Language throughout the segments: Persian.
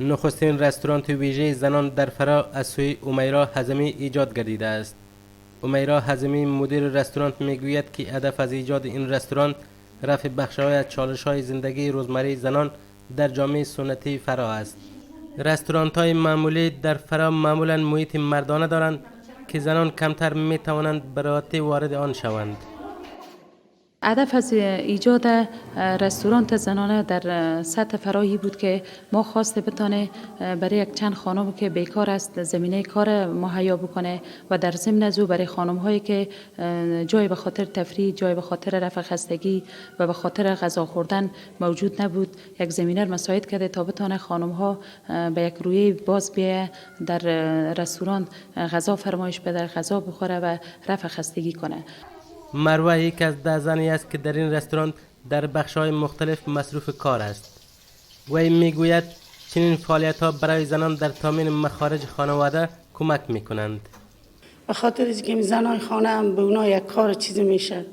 نخستین رستورانت ویژه زنان در فراه از سوی امیرا حزمی ایجاد گردیده است. امیرا حزمی، مدیر رستورانت، میگوید که هدف از ایجاد این رستورانت رفع بخش‌های از چالش‌های زندگی روزمره زنان در جامعه سنتی فراه است. رستورانت های معمولی در فراه معمولا محیط مردانه دارند که زنان کمتر می توانند به راحتی وارد آن شوند. هدف از ایجاد رستورانت زنانه در سطح فراهی بود که ما خواسته بتانه برای یک چند خانم که بیکار است زمینه کار مهیا بکنه و در ضمن از او برای خانم هایی که جای به خاطر تفریح، جای به خاطر رفع خستگی و به خاطر غذا خوردن موجود نبود، یک زمینه مساعد کرده تا بتانه خانم ها به یک روی باز بیه در رستوران غذا فرمایش بده، غذا بخوره و رفع خستگی کنه. مروه یکی از 10 زنی است که در این رستوران در بخش‌های مختلف مصروف کار است. وی میگوید چنین فعالیت‌ها برای زنان در تامین مخارج خانواده کمک میکنند. به خاطر اینکه زنای خانه هم به اونا یک کار چیزی میشه،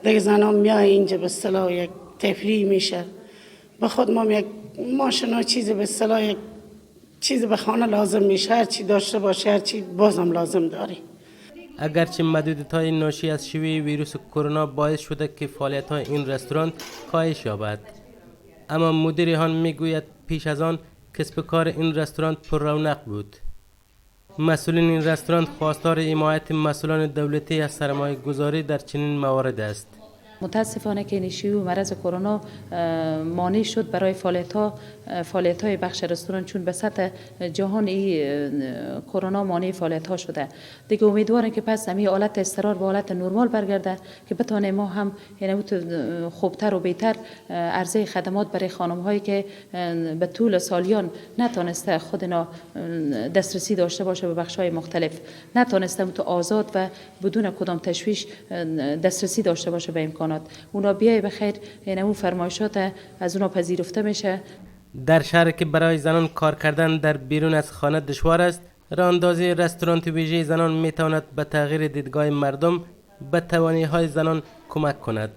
دیگه زنان میای اینجا به اصطلاح یک تفریح میشه، به خود ما یک ماشین چیزی به اصطلاح یک چیزی به خانه لازم میشه، هر چی داشته باشه هر چی بازم لازم داری. اگرچه محدودیت‌های ناشی از شیوع ویروس کرونا باعث شده که فعالیت‌های این رستوران کاهش یابد، اما مدیر آن میگوید پیش از آن کسب کار این رستوران پر رونق بود. مسئولین این رستوران خواستار حمایت مسئولان دولتی از سرمایه گذاری در چنین موارد است. متاسفانه که این شیوع مرض کرونا مانع شد برای فعالیت‌های بخش رستوران، چون به سطح جهان این کرونا مانع فعالیت‌ها شده. دیگه امیدوارم که پس همین حالت اضطرار به حالت نرمال برگرده که بتانه ما هم یعنی خوبتر و بهتر عرضه خدمات برای خانم‌هایی که به طول سالیان نتانسته خود اینا دسترسی داشته باشه به بخش‌های مختلف، نتانسته تو آزاد و بدون کدام تشویش دسترسی داشته باشه به امکانات، اونا بیای بخیر، یعنی اون فرمایشات از اونا پذیرفته میشه. در شهر که برای زنان کار کردن در بیرون از خانه دشوار است، راه‌اندازی رستوران ویژه زنان میتواند به تغییر دیدگاه مردم به توانایی‌های زنان کمک کند.